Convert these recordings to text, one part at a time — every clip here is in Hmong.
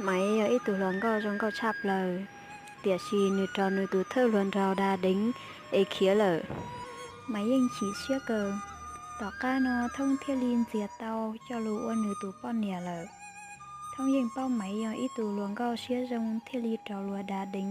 Maiv yog ib tug hluas nkauj zoo nkauj tshaj plaws, tiam sis nws raug nws tus thawj hluas nraug da deev es khiav lawm. Maiv yeej chim siab kawg. Tom qab no Thoob thiaj li ntxias tau coj lug ua nws tus poj niam lawm. Thoob yeej paub Maiv yog ib tug hluas nkauj siab zoo thiaj li raug luag da deev.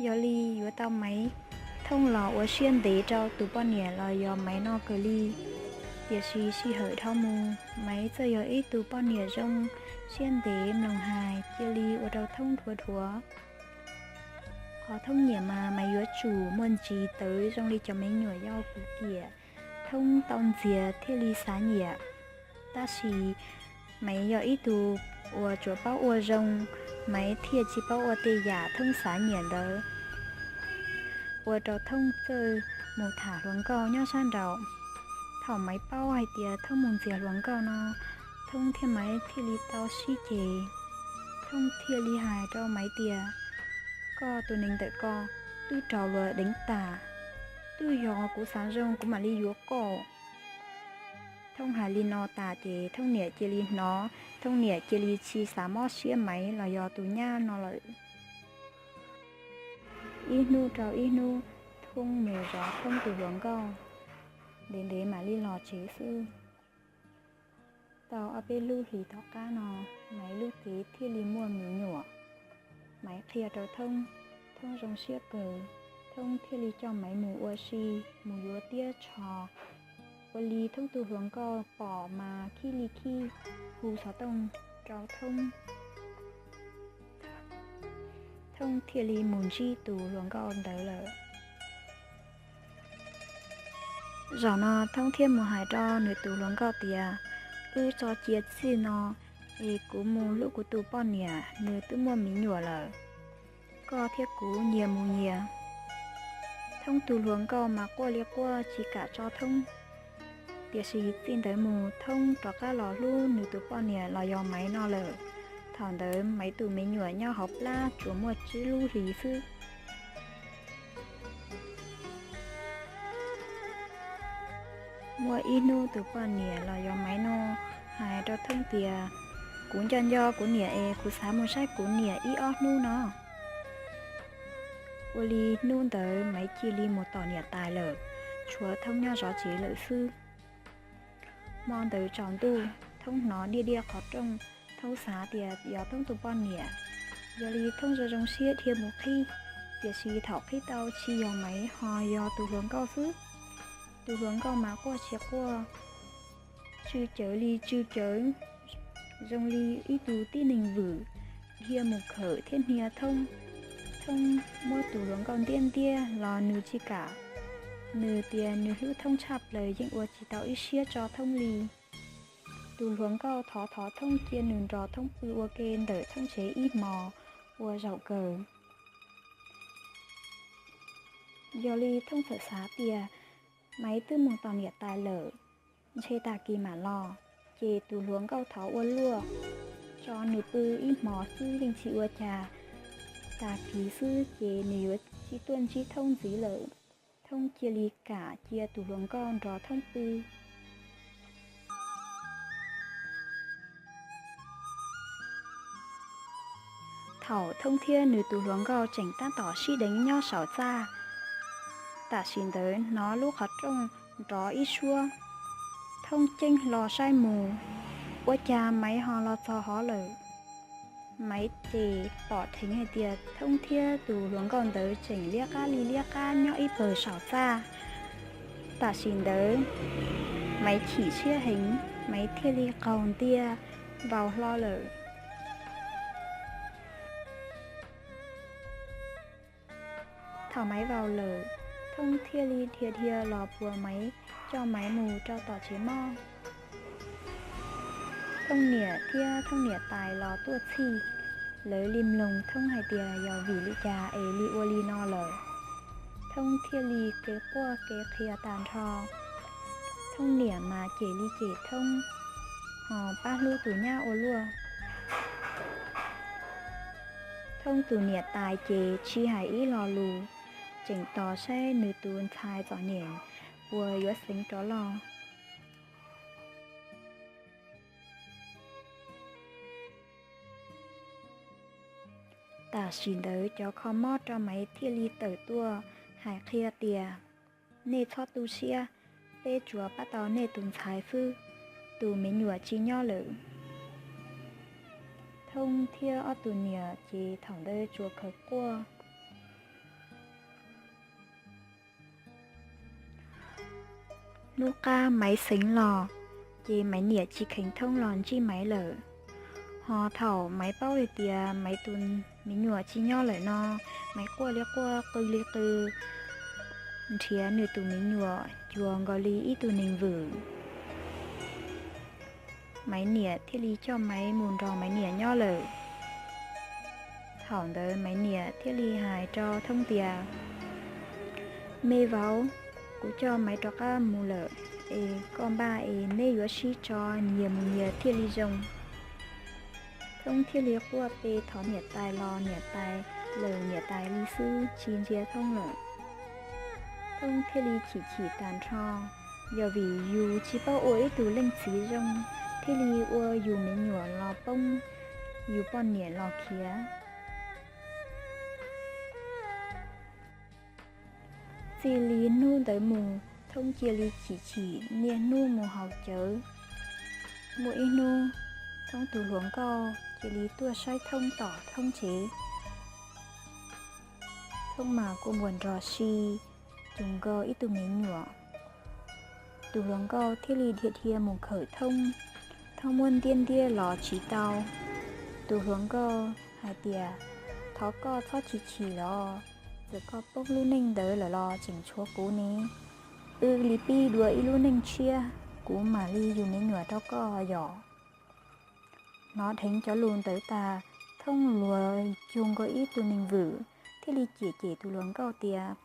Yog li yuav tau Maiv, Thoob los ua siab ntev rau tus poj niam los yog Maiv no kawg li. Tiam sis sij hawm dhau mus, Maiv txawj yog ib tug poj niam zoo siab ntev mloog hais, cia li ua rau Thoob dhuav dhuav. Qhov Thoob nyiam mas Maiv yuav tsum muaj ntsis tawv zoo li cov me nyuam yau kuv kiam. Thoob tau ntxias thiaj li xav nyiam. Tab sis Maiv yog ib tug uas tsuas paub ua zoo, Maiv thiaj tsis paub ua tej yam Thoob xav nyiam ntawd, ua rau Thoob txawj mus tham hluas nkauj nyob sab nraud. Thaum Maiv paub hais tias Thoob mus ntxias hluas nkauj no, Thoob thiab Maiv thiaj li tau sib ceg. Thoob thiaj li hais rau Maiv tias, koj tus neeg ntawm ko twb raug luag deev tas, twb yog kuv xav zoo kuv mam li yuav koj. Thoob hais li no tas ces Thoob niam cia li hnov, Thoob niam cia li tsis xav mob siab Maiv los yog tus nyab no lawm. Ib hnub rau ib hnub, Thoob mus zov Thoob tus hluas nkauj, ntev ntev mam li los tsev xwb. Tau ob peb lub hlis tom qab no, Maiv lub cev thiaj li muaj me nyuam. Maiv qhia rau Thoob, Thoob zoo siab kawg. Thoob thiaj li coj Maiv mus ua si, mus yuav tiab tsho. Ua li Thoob tus hluas nkauj pom mas khib li khib, hu xov tooj rau Thoob. Thoob thiaj li mus ntsib tus hluas nkauj ntawd lawm. Zaum no Thoob thiaj mus hais rau nws tus hluas nkauj tias, wb tso cia txij no es kuv mus hlub kuv tus poj niam, nws twb muaj me nyuam lawm. Koj thiab kuv nyias mus nyias. Thoob tus hluas nkauj mas quaj li quaj tsis kam tso Thoob. Tiam sis txij ntawd mus Thoob rov qab los hlub nws tus poj niam los yog Maiv no lawm. Thaum ntawd Maiv tus me nyuam nyob hauv plab tsuas muaj tsib lub hlis xwb. Muaj ib hnub tus poj niam los yog Maiv no hais rau Thoob tias, kuv nco nco kuv niam es kuv xav mus saib kuv niam ib ob hnub no. Ua li hnub ntawd Maiv cia li mus tom niam tais lawm, tshuav Thoob nyob zov tsev lawm xwb. Hmo ntawd tsaus ntuj, Thoob hnov diaj diaj qhov rooj, Thoob xav tias yog Thoob tus poj niam. Yog li Thoob zoo zoo siab dhia mus qhib, tiam sis thaum qhib tau tsis yog Maiv ho yog tus hluas nkauj xwb. Tus hluas nkauj mas quaj tsis quaj, tsw cawv li tsw cawv, zoo li ib tug tib neeg vwm, dhia mus khawm thiab hnia Thoob. Thoob muab tus hluas nkauj ntiab ntiab los nws tsis kam. Nws tias nws hlub Thoob tshaj plaws yeej ua tsis tau ib siab tso Thoob li. Tus hluas nkauj thov thov Thoob cia nws nrog Thoob pw ua ke ntawm Thoob tsev ib hmos ua zaum kawg. Yog li Thoob txawm xav tias Maiv twb mus tom niam tais lawm, ntshe tag kis mam los, ces tus hluas nkauj thov ua luaj, tso nws pw ib hmos xwb yeej tsis ua cas. Tag kis xwb ces nws yuav tsis tuaj ntsib Thoob ntxiv lawm. Thoob cia li kam cia tus hluas nkauj nrog Thoob pw. Thaum Thoob thiab nws tus hluas nkauj tseem tab tom sib deev nyob saum txaj, tam sim ntawd hnov lub qhov rooj nrov ib suab. Thoob ceeb hlo saib mus, ua cas Maiv ho los txog hov lawm. Maiv ces pom dheev hais tias Thoob thiab tus hluas nkauj ntawd tseem liab qab li liab qab nyob ib pawg saum txaj. Tam sim ntawd Maiv chim siab heev, Maiv thiaj li qaug ntiag vau hlo lawm. Thaum Maiv vau lawm, Thoob thiaj li dhia dhia los puag Maiv, coj Maiv mus rau tom tsev moj. Thoob niam thiab Thoob niam tais los tuaj txhij, lawv li mloog Thoob hais tias yog vim li cas es li ua li no lawm. Thoob thiaj li kev quaj kev qhia tas nrho. Thoob niam mas cem li cem Thoob, ho pab hlub tus nyab ua luaj. Thoob tus niam tais ces tsis hais ib lo lus, tseem tos saib nws tus ntxhais txom nyem puas yuav xeev rov los. Tam sim ntawd cov kho mob rau Maiv thiaj li tawm tuaj hais qhia tias, nej txhob tu siab, peb tsuas pab tau nej tus ntxhais xwb, tus me nyuam tsis nyob lawm. Thoob thiab ob tug niam ces thaum ntawd tsuas khaws quaj. Hnub qab Maiv xeev los, ces Maiv niam tsis kheev Thoob los ntsib Maiv lawm. Ho thaum Maiv paub hais tias Maiv tus me nyuam tsis nyob lawm no, Maiv quaj li quaj qw li qw, nrhiav nws tus me nyuam cuag nkaus li ib tug neeg vwm. Maiv niam thiaj li coj Maiv mus nrog Maiv niam nyob lawm. Thaum ntawd Maiv niam thiaj li hais rau Thoob tias, me vauv, kuv coj Maiv rov qab mus lawm, es koj npaj es neb yuav sib tso nyias mus nyias thiaj li zoo. Thoob thiaj li quaj pe thov niam tais los niam tais lawm niam tais li xwb tsis ntsia Thoob lawm. Thoob thiaj li chim chim tag nrho, yog vim yus tsis paub ua ib tug leej txiv zoo, thiaj li ua yus me nyuam los poob, yus poj niam los khiav. Txij li hnub ntawd mus, Thoob cia li chim chim niaj hnub mus haus cawv. Muaj ib hnub, Thoob tus hluas nkauj cia li tuaj saib Thoob tom Thoob tsev. Thoob mas kua muag nrog si, cuag nkaus ib tug me nyuam. Tus hluas nkauj thiaj li dhia dhia mus khawm Thoob. Thoob muab ntiab ntiab los tsis tau. Tus hluas nkauj hais tias, thov koj txhob chim chim los, txawm koj poob lub neej ntawd lawm los tseem tshuav kuv ne. Wb li pib dua ib lub neej tshiab, kuv mam li yug me nyuam rau koj yom. Hnov dheev cov lus ntawd tas, Thoob luag cuag nkaus ib tug neeg vwm, thiaj li cem cem tus hluas nkauj tias,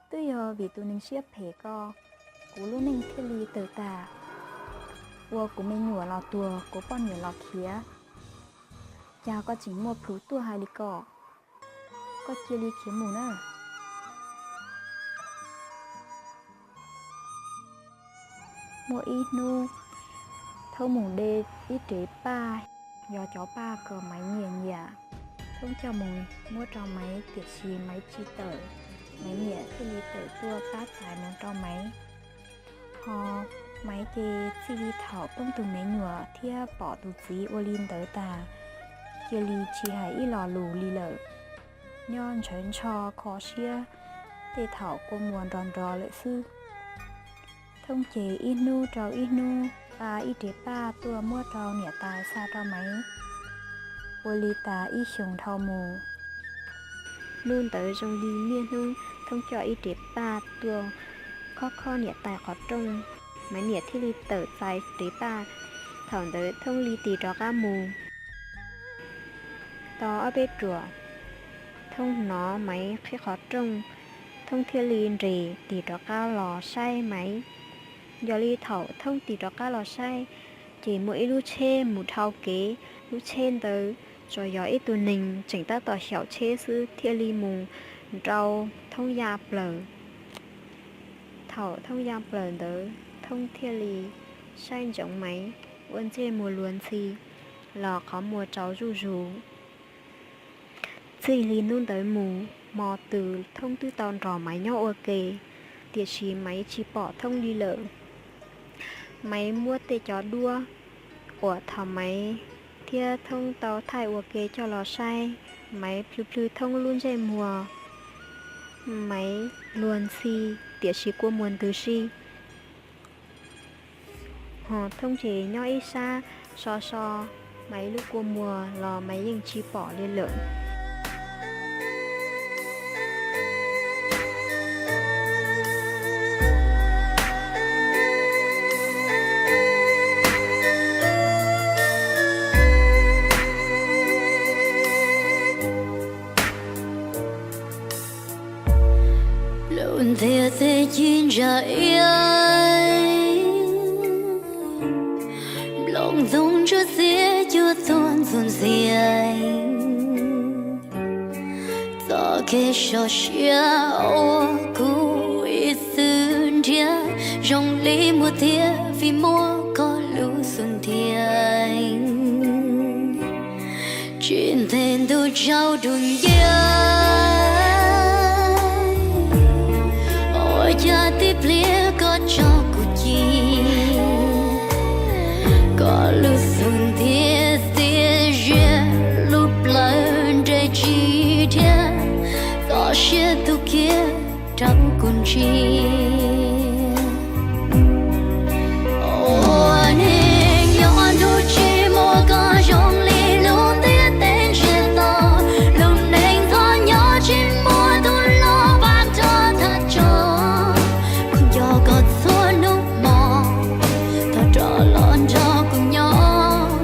twb yog vim tus neeg siab phem ko, kuv lub neej thiaj li tawg tas, ua kuv me nyuam los tuag, kuv poj niam los khiav. Cas koj tseem muaj plhus tuaj hais li ko? Koj cia li khiav mus na. Muaj ib hnub, Thoob mus de ib rev paj, yog cov paj kom Maiv nyiam nyiam. Thoob coj mus muab rau Maiv tiam sis Maiv tsis tawm, Maiv niam thiaj li tawm tuaj pab txais mus rau Maiv. Ho Maiv ces txij li thaum poob tus me nyuam thiab pom tus txiv ua li ntawd tas, cia li tsis hais ib lo lus li lawm, nyob ntshaw ntsho kho siab, tej thaum kua muag nrov nrov lawm xwb. Thoob ces ib hnub rau ib hnub pab ib rev paj tuaj muab rau niam tais xa rau Maiv, ua li tas ib xyoos dhau mus. Hnub ntawd zoo li niaj hnub, Thoob coj ib rev paj tuaj khob khob niam tais qhov rooj, Maiv niam thiaj li tawm txais rev paj. Thaum ntawd Thoob li tig rov qab mus tau ob peb ruam, Thoob hnov Maiv qhib qhov rooj, Thoob thiaj li nres tig rov qab los saib Maiv. Yog li thaum Thoob tig rov qab los saib, ces muaj ib lub tsheb mus dhau kev, lub tsheb ntawd tsuas yog ib tug neeg tseem tab tom xyaum tsheb xwb thiaj li mus nrau Thoob ya plaws. Thaum Thoob ya plaws ntawd, Thoob thiaj li saib ntsoov Maiv, ua ntsej muag luag ntxhi los qhov muag tsaus zuj zus. Txij li hnub ntawd mus, hmo twg Thoob twb tau nrog Maiv nyob ua ke, tiam sis Maiv tsis pom Thoob li lawm. Maiv muab tej cov duab uas thaum Maiv thiab Thoob tau thaij ua ke coj los saib, Maiv plhws plhws Thoob lub ntsej muag. Maiv luag ntxhi, tiam sis kua muag ntws si. Ho Thoob ces nyob ib sab so so Maiv lub kua muag los Maiv yeej tsis pom li lawm. Plaub ntxiag teb ci ntsa iab, nplooj ntxoog ntsuab xiab cuaj tuag ntxuag ntxiag. Txoj kev sov siab ua kuv ib txwm nrhiav, zoo li muaj thiab vim muaj koj lub xub ntiag. Tsis ntev ntuj tsaus ntuj ncia, ua cas tib pliag koj tso kuv ci. Koj lub xub ntiag xiam ziab, lub plawv nres tsis dhia, txoj sia tu kiag rau kuv ntsia. Ua neeg nyob ntuj tsis muaj koj zoo li lub ntiaj teb ntsiag to, lub neej txom nyem tsis muaj tus los pab rau thaj tsam. Kuv nco koj txhua hnub hmo, thov rov los nrog kuv nyob,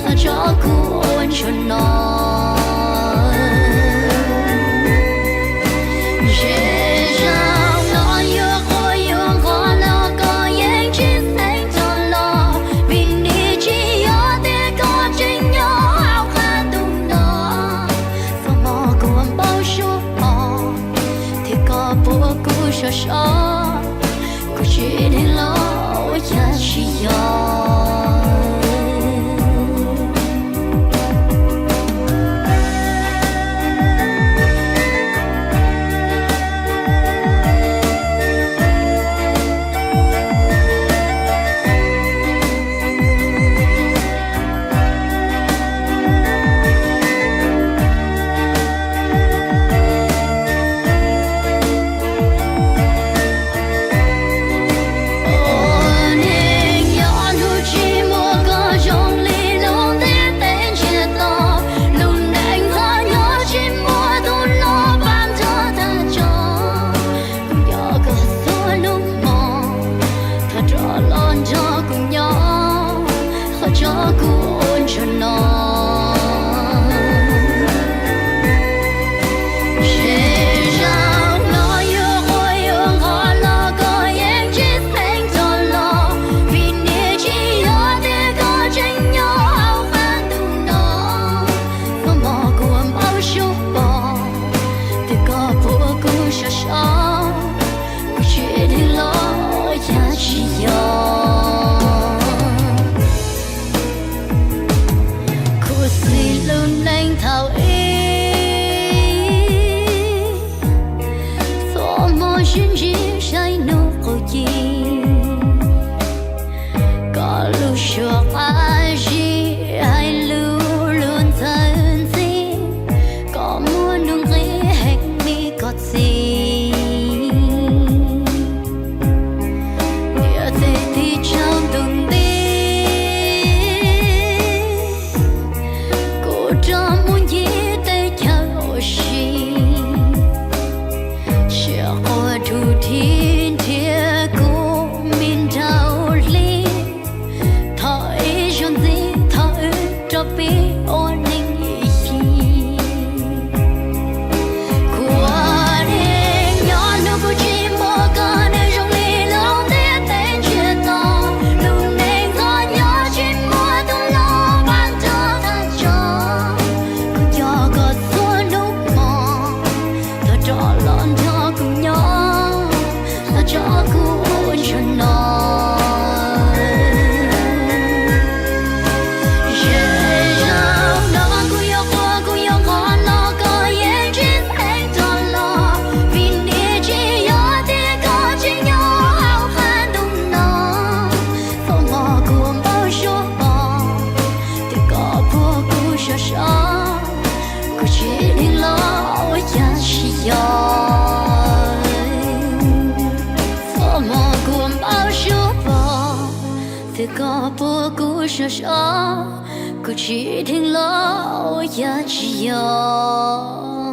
thov tso kuv ua ntsuag no. Ntshe zaum no yuav quaj yuav nqho los koj yeej tsis xeev rov los, vim nws tsis yog tias koj tseem nyob hauv qab ntuj no. Txoj hmoov kuv npau suav pom, thiab koj puag kuv sov so, kuv tsis dheev los ua cas tsis yog. Ua neeg nyob ntuj tsis muaj koj zoo li lub ntiaj teb ntsiag to, lub neej txom nyem tsis muaj tus los pab nrog thaj tsam. Kuv nco koj txhua hnub hmo, thov rov los nrog kuv nyob, thov tso kuv ua ntsuag no. Ntshe zaum no yuav quaj yuav nqho los koj yeej tsis xeev rov los, vim nws tsis yog tias koj tseem nyob hauv qab ntuj no. Txoj hmoov kuv npau suav pom, thiab koj puag kuv sov so, kuv tsis dheev los ua cas tsis yog. Khuv xim lub neej thaum ub, txoj hmoov sib ntsib saib hnub qub ci. Koj lub suab qab zib hais lus luag ntxawg ntxhi, koj muab nug nqi heev li koj txiv. Niam txiv tig tsaus ntuj nti, kuv rov mus ncig teb chaws ua si. Siab quaj dhau dhib nrhiav kuv me nraug hli, thov ib zaug ntxiv thov wb rov pib ua neej ib yig. Kuv ua neeg nyob ntuj kuv tsis muaj koj, nws zoo li lub ntiaj teb ntsiag to, lub neej txom nyem tsis muaj tus los pab nrog thaj tsam. Kuv nco koj txhua hnub hmo, thov rov los nrog kuv nyob, thov tso kuv ua ntsuag no. Ntshe zaum no kuv yuav quaj kuv yuav nqho los koj yeej tsis xeev rov los, vim nws tsis yog tias koj tseem nyob hauv qab ntuj no. Txoj hmoov kuv npau suav pom, thiab koj puag kuv sov so, kuv tsis dheev los ua cas tsis yog. Txoj hmoov kuv npau suav pom, thiab koj puag kuv sov so, kuv tsis dheev los ua cas tsis yog.